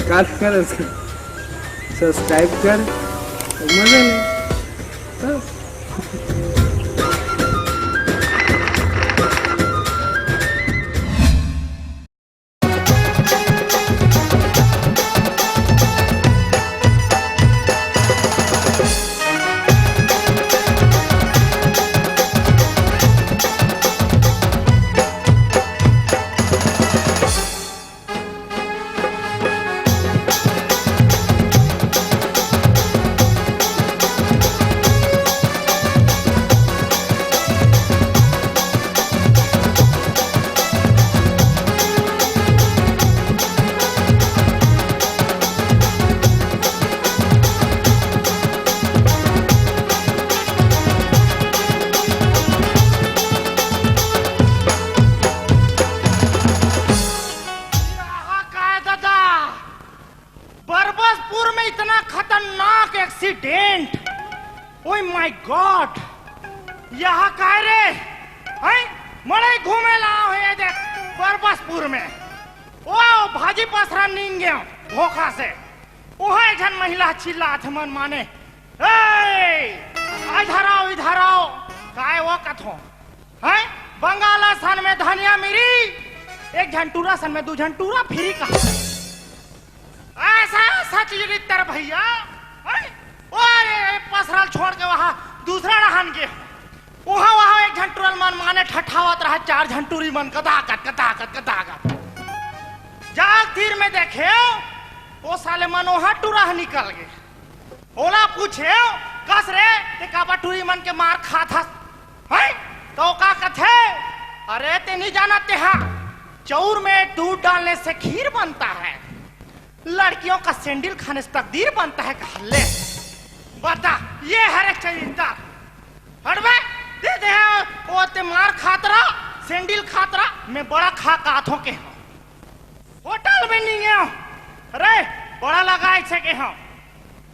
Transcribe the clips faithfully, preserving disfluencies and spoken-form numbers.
काट कर उसका सब्सक्राइब कर, मजा ले। बस। आहा, काय दादा, बरबसपुर में इतना खतरनाक एक्सीडेंट। ओए माय गॉड, यहाँ काय रे? हैं? मड़ई घूमे ला हे देख, बरबसपुर में। ओ भाजी पसरा नींगे धोखा से। उहाँ एक झन महिला चिल्लात हे मन माने, "ए, इधर आओ, इधर आओ।" काय वो कथो? हैं? बंगाल असन में धनिया मिरी, एक झन टूरा सन में दू झन टूरा फिरी कहा। ऐसा सच चरित्र भैया, हैं? ओ रे, पसरल छोड़ के वहाँ दूसरा डहान गे। उहाँ, उहाँ एक झन टूरा ल मन माने ठठावत रहा, चार झन टूरी मन कदाकत, कदाकत, कदाकत। जाग तीर में देखे, ओ साले मन उहाँ टूरा ह निकल गे। ओला पूछे, "कस रे, ते काबर टूरी मन के मार खात हस?" हैं? तो का कथे, "अरे, ते नहीं जानत ते हा, चाउर में दूध डालने से खीर बनता है, लड़कियों का सैंडल खाने से तकदीर बनता है।" कहा ले, बता, ये हर एक चरित्र। हट बे, दे दे, ओ ते मार खात रहा, सैंडल खात रहा, मैं बड़ा खा का आथों के। होटल में नहीं गया। अरे, बड़ा लगाए छे के हम।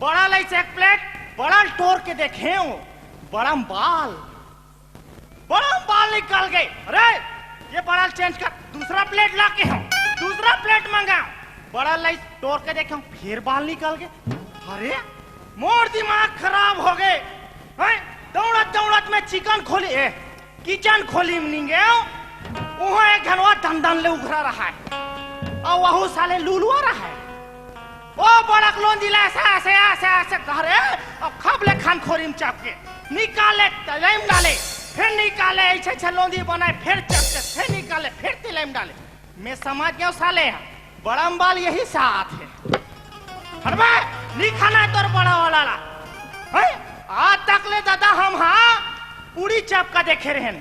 बड़ा लइस एक प्लेट, बड़ा ल टोर के देखे हो, बड़ा म बाल, बड़ा म बाल निकल गए। अरे, ये बड़ा ल चेंज कर, दूसरा प्लेट ला के हम, दूसरा प्लेट मंगा। बड़ा लइस टोर के देखे हम, फिर बाल निकल गए। अरे, मोर दिमाग खराब हो गए। हैं? दौड़त दौड़त मैं चिकन खोली, ए, किचन खोली में निंगे, उहाँ एक घनवा दंदन ले उघरा रहा है, और वहू साले लुलुआ रहा है। ओ बड़क लोंदी ला ऐसे, ऐसे, ऐसे, ऐसे करे, और खब ले खान खोरी में चाप के निकाले, तलेम डाले, फिर निकाले, ऐसे, ऐसे लोंदी बनाए, फिर चाप के, फिर निकाले, फिर तलेम डाले। मैं समझ गया साले, बड़ा म बाल यही साथ है। हट बे, नहीं खाना है तोर बड़ा वाला ला। हैं? आज तक ले दादा हम हाँ पूरी चपका देखे रहन,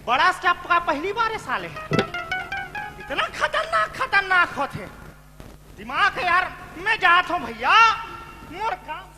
बड़ा चपका पहली बार है साले। इतना खतरनाक, खतरनाक होथे। दिमाग है यार, मैं जात हूँ भैया, मोर काम।